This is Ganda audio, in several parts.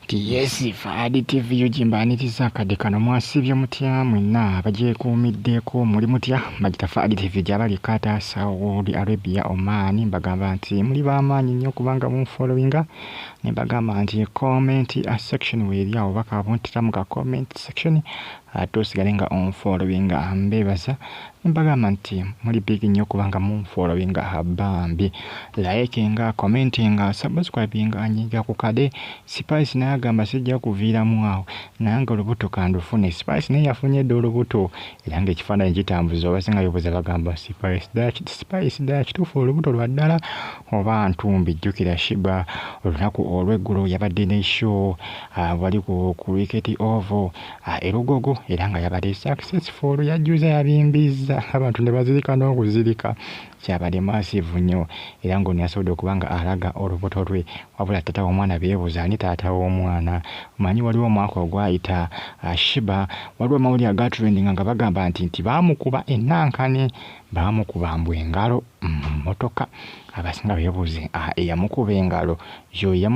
Nti yes, Fahad TV UG mbaaniriza akadde kano. Mwasiibye mutya mwenna abagyekuumiddeeko? Muli mutya? Bagita Fahad TV gy'abali Qatar, Saudi Arabia, Oman. Mbagamba nti muli b'amaanyi nnyo kubanga munfollowinga, ne mbagamba nti comment section weeri awo, baka buntiramu ka comment section ate osigale nga onfollowinga. Mbeebaza ne mbagamba nti muli big nnyo kubanga munfollowinga. Bambi likinga, commentinga, subscribinga, nyiga ku kade. Spice naye agamba sijja kuviiramu awo, naye nga olubuto kandufune. Spice naye yafunye dda olubuto era ng'ekifaananyi kitambuza. Obasinga beebuuza, bagamba, "Spice ddala, Spice ddala kituufu olubuto lwa ddala oba ntumbi?" Jjukira Sheebah olunaku olw'eggulo yabadde ne show wali ku Cricket Oval e Lugogo era nga yabadde successful, yajjuza, yabimbizza abantu ne bazirika n'okuzirika. Kyabadde massive nnyo era ng'ono yasobodde okuba nga alaga olubuto lwe, wabula taata w'omwana beebuuza ani taata w'omwana. Omanyi waliwo omwaka ogwayita, Sheebah, waliwo amawulire agatrendinga nga bagamba nti baamukuba ennankani, baamukuba mbu engalo mu mmotoka. Abasinga beebuuze, eyamukuba engalo y'oyo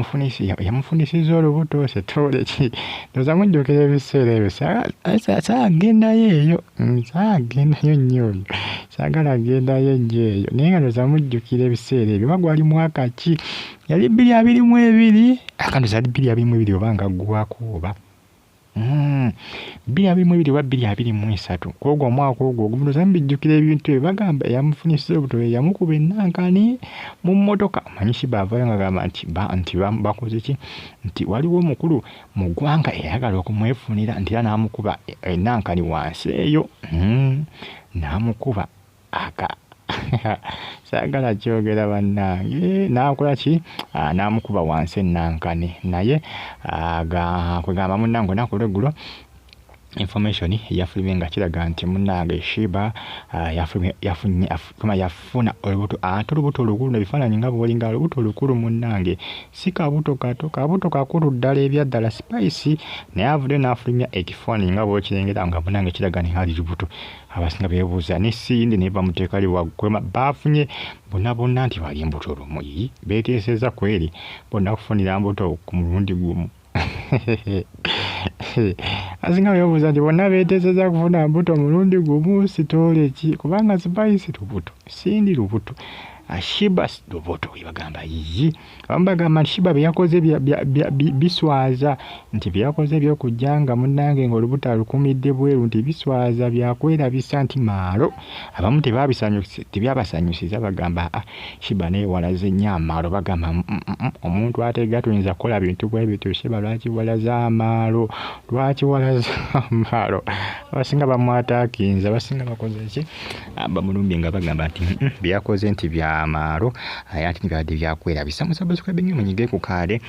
yamufunisizza olubuto setoole ki? Ndowooza mujjukira ebiseera ebyo. Saagendayo eyo, saagendayo nnyo oyo, saagala gendayo nnyo eyo, naye nga ndowooza mujjukira ebiseera ebyo. Oba gwali mwaka ki? Yali 2022, aka ndowooza yali 2022 oba nga ggwako oba 2022 oba 2023, kwogwo omwaka ogwo ogumu. Ndowooza mubijjukira ebintu ebyo. Bagamba eyamufunisizza olubuto ye yamukuba ennankani mu mmotoka. Omanyi Sheebah avaayo ng'agamba nti bakoze ki, nti waliwo omukulu mu ggwanga eyayagala okumwefunira, nti era n'amukuba ennankani wansi eyo, n'amukuba aka saagala kyogera bannange, n'akola ki, n'amukuba wansi ennankani. Naye kwegamba munnange olunaku olw'eggulo information yafulumye nga kiraga nti munnange Sheebah yafuna olubuto, ate olubuto olukulu. Ebifaananyi nga bw'olinga olubuto olukulu munnange, si kabuto kato, kabuto kakulu ddala ebyaddala. Spice naye avuddeyo n'afulumya ekifaananyi nga bw'okirengera nga munnange kiraga nti ali lubuto. Abasinga beebuuza ne Cindy naye bamuteeka li waggulu. Baafunye bonna bonna nti bali mbuto lumu, beeteesezza kweri bonna kufunira mbuto ku mulundi gumu. Asinga beebuuza nti bonna beeteesezza kufuna mbuto mulundi gumu, sitoole ki? Kubanga Spice lubuto, Cindy lubuto, Sheebah lubuto. Bagamba yiyi, abamu bagamba nti Sheebah bye yakoze biswaza, nti bye yakoze eby'okujja nga munnange ng'olubuto alukumidde bweru nti biswaza, byakwerabisa, nti maalo. Abamu tebyabasanyusiza, bagamba, "Aa, Sheebah naye walaze nnyo amaalo." Bagamba, "Omuntu atega tuyinza kukola bintu bwe bityo. Sheebah, lwaki walaze amaalo? Lwaki walaze amaalo?" Abasinga bamwataakinze, abasinga bakoze ki, bamulumbye nga bagamba nti bye yakoze nti byamaalo ate byabadde byakwerabisa. Musubscribe munyige ku kaale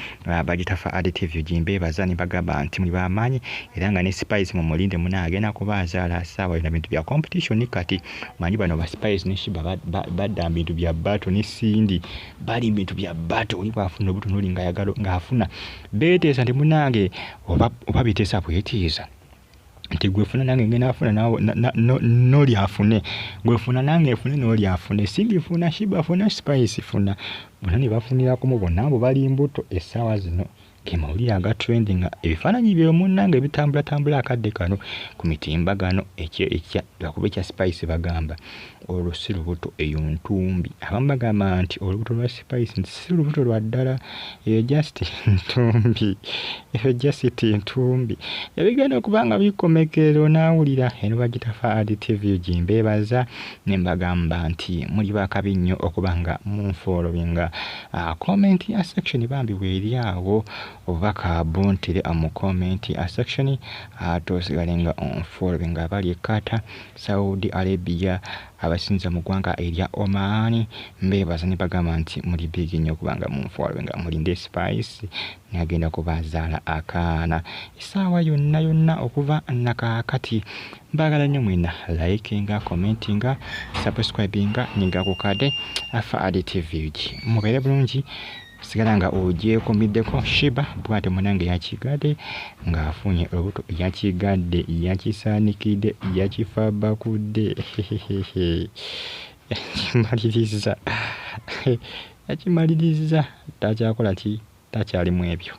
bagita Fahad TV. Gimbeebaza ne bagamba nti muli b'amaanyi era nga ne Spice mumulinde, muna agenda kuba azaala ssaawa yonna. Bintu bya competition kati manyi bano ba Spice ne Sheebah badda mu bintu bya battle, ne Cindy bali mu bintu bya battle. Oli bw'afuna olubuto n'oli ng'ayagala ng'afuna, beeteesa nti munnange oba beeteesa bweteesa nti gwe funa nange ngenda afuna, n'oli afune, gwe funa nange nfune, n'oli afune, Cindy funa, Sheebah funa, Spice funa, bonna ne bafunirako mu bonna mbu bali mbuto essaawa zino. Ge mawulire aga trending, ebifaananyi bye munnange bitambulatambula akadde kano ku mitimbagano. Lwakuba ekya Spice bagamba olwo si lubuto, eyo ntumbi. Abamu bagamba nti olubuto lwa Spice nti si lubuto lwa ddala, eyo just ntumbi, eyo just ntumbi. Ebigenda okuba nga bikomekero n'awulira eno bagita Fahad TV. Gimbeebaza ne mbagamba nti muli bakabi nnyo okuba nga munfollowinga. Comment ya section bambi weeri awo, obubaka buntere mu comment section ate osigale nga onfollowinga. Abali e Qatar, Saudi Arabia, abasinza mu ggwanga erya Oman, mbeebaza ne bagamba nti muli big nnyo okubanga munfollowinga. Mulinde Spice nagenda kubazaala akaana essaawa yonna yonna okuva nakaakati. Mbaagala nnyo mwena. Likinga, commentinga, subscribinga, nyiga ku kade Fahad TV. Mubeere bulungi, sigala nga ogyekumiddeko. Sheebah bw'atyo munange yakigadde ng'afunye olubuto, yakigadde, yakisaanikidde, yakifabakudde, yakimaliriza, yakimaliriza, takyakola ki, takyalimu ebyo.